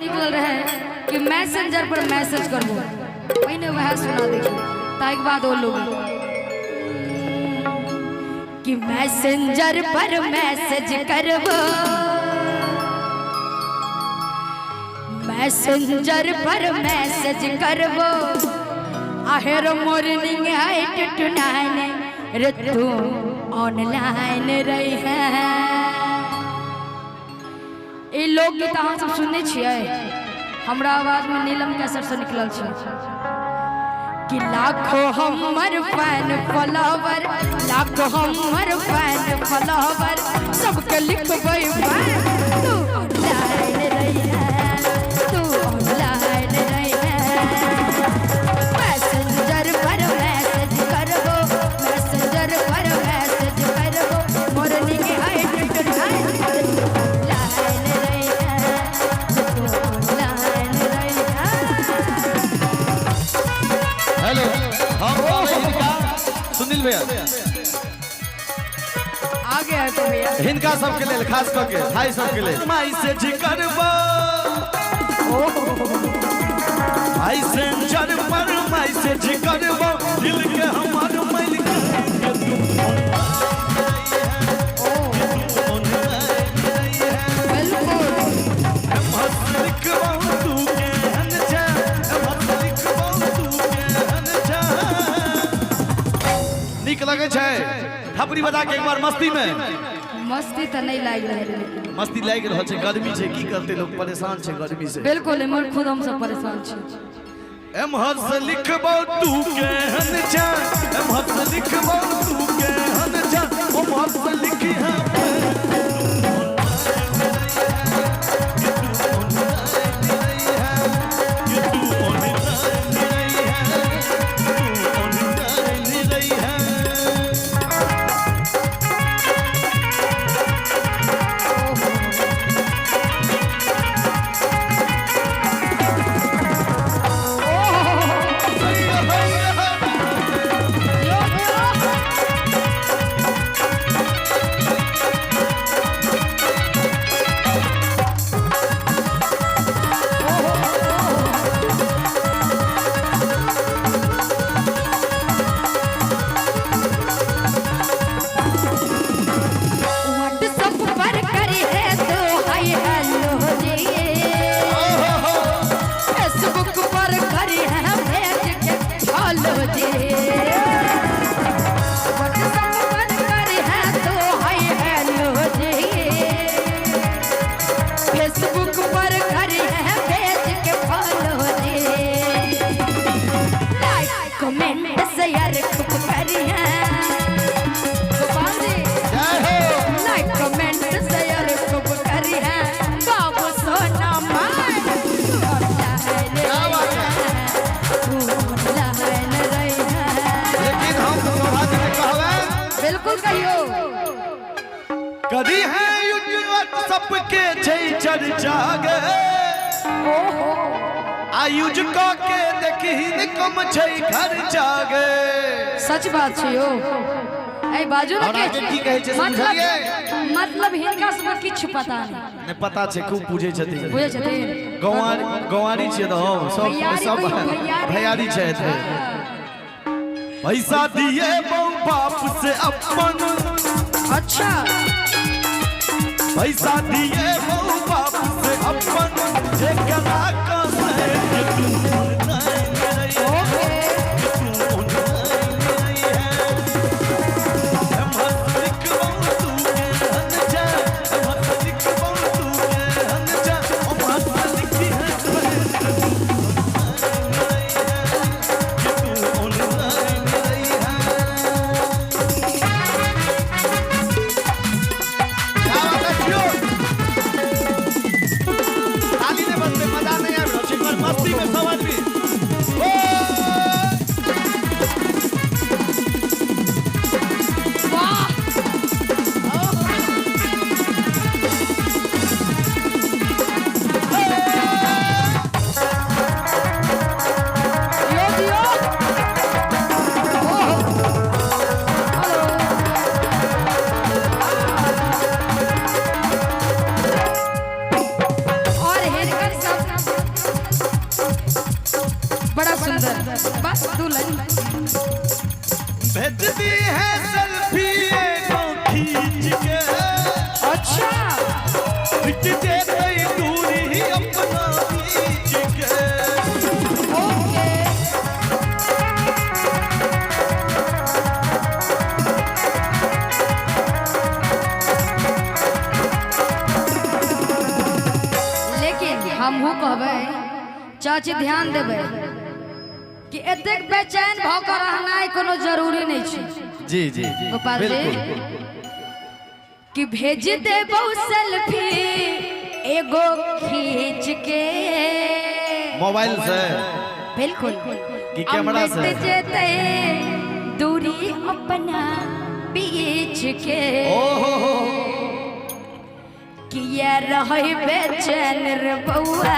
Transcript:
निकलल रहे कि मैसेंजर पर मैसेज करबो, पहिने वएह सुना देखिए, ताहिके बाद ओ लोग कि मैसेंजर पर मैसेज करबो, मैसेंजर पर मैसेज करबो, आहेर मॉर्निंग 8 to 9 रे तू ऑनलाइन रही है। ई लोकगीत अहाँ सब सुनने छियै, हमरा आवाज में नीलम कैसेट से निकलल छै कि लाखों हमर फैन फॉलोवर, लाखों हमर फैन फॉलोवर, सबके लिखबै फैन, तू ऑनलाइन रही है, तू ऑनलाइन रही है। मैसेंजर पर मैसेज करबो, मैसेंजर पर मैसेज करबो, मॉर्निंग 8 to 9 online रही है, तू ऑनलाइन रही है। हेलो, हम कहबै हिनका, सुनील भैया। आ गया है तो भैया। हिनका सबके लेल, खास कऽ के भाई सबके लेल मैसेज करबो, मैसेंजर पर मैसेज करबो, दिल के हमर मैल के तू बिल्कुल। लिखबो तू केहन छै, लिखबो तू केहन छै। नीक लगै छै? थपड़ी बजा के एक बार मस्ती में। मस्ती तऽ नहीं लागि रहल है लेकिन। मस्ती लागि रहल छै, गर्मी छै, की करतै लोग, परेशान छै गर्मी से। बिल्कुल, इमहर खुद हम सब परेशान छी। एम्हर से लिखबो तू केहन छै, एम्हर से लिखबो तू केहन छै, ओम्हर से लिखी है। यो यो। व्हाट्सएप पर करी है तो हाय हेलो जी, फेसबुक पर करी है भेज के फॉलो जी। व्हाट्सएप पर करी है तो हाय हेलो जी, फेसबुक पर करी है भेज के फॉलो जी। लाइक कमेंट शेयर खूब करी है गोपाल जी। जय हो। लाइक कमेंट शेयर खूब करी है बाबू सोना मान, तू ऑनलाइन क्या बात है? तू ऑनलाइन रही है। लेकिन हम शोभा जी के कहबै। बिल्कुल कहियो। करी है यूज सबके छै चर्चा गे, आ यूज क के देखही कम छै खर्चा गे। सच बात छै यौ, ए बाजू ने। और आगे की कहै छै से मतलब बुझलियै? मतलब हिनका सबके किछु पता नहीं। नहि पता छै, खूब पूछै छथिन। बुझै छथिन। गंवारी गंवारी छियै तऽ हम सब भैयारी सब कहियौ, भैयारी। भैयारी छथि। पैसा दिए बहु बाप से अपन। अच्छा। पैसा दिए बहु बाप से अपन, जेकरा कसे के तू ऑनलाइन रही है, ओके। कि तू ऑनलाइन रही है। एम्हर से लिखबौ तू केहन छै, एम्हर से लिखबौ तू केहन छै, ओम्हर से लिखी है तू ऑनलाइन रही है, कि तू ऑनलाइन रही है। क्या बात है, जियो। ताली नहीं बजते, मजा नहीं आवे। दुल्हन। भेज दी है सेल्फी एगो खींच के। अच्छा। मिट जेतै दूरी अपना बीच के। ओके। लेकिन हमहू कहबै चाची, ध्यान देबै कि एतेक बेचैन भऽ कऽ रहनाइ कोनो जरूरी नहि छै। जी जी जी। गोपाल जी। बिल्कुल। कि भेज देबौ सेल्फी एगो खींच के। मोबाइल से? बिल्कुल। कि कैमरा से? मिट जेतै दूरी अपना बीच के। ओहो हो। किया रहै बेचैन रे बौआ?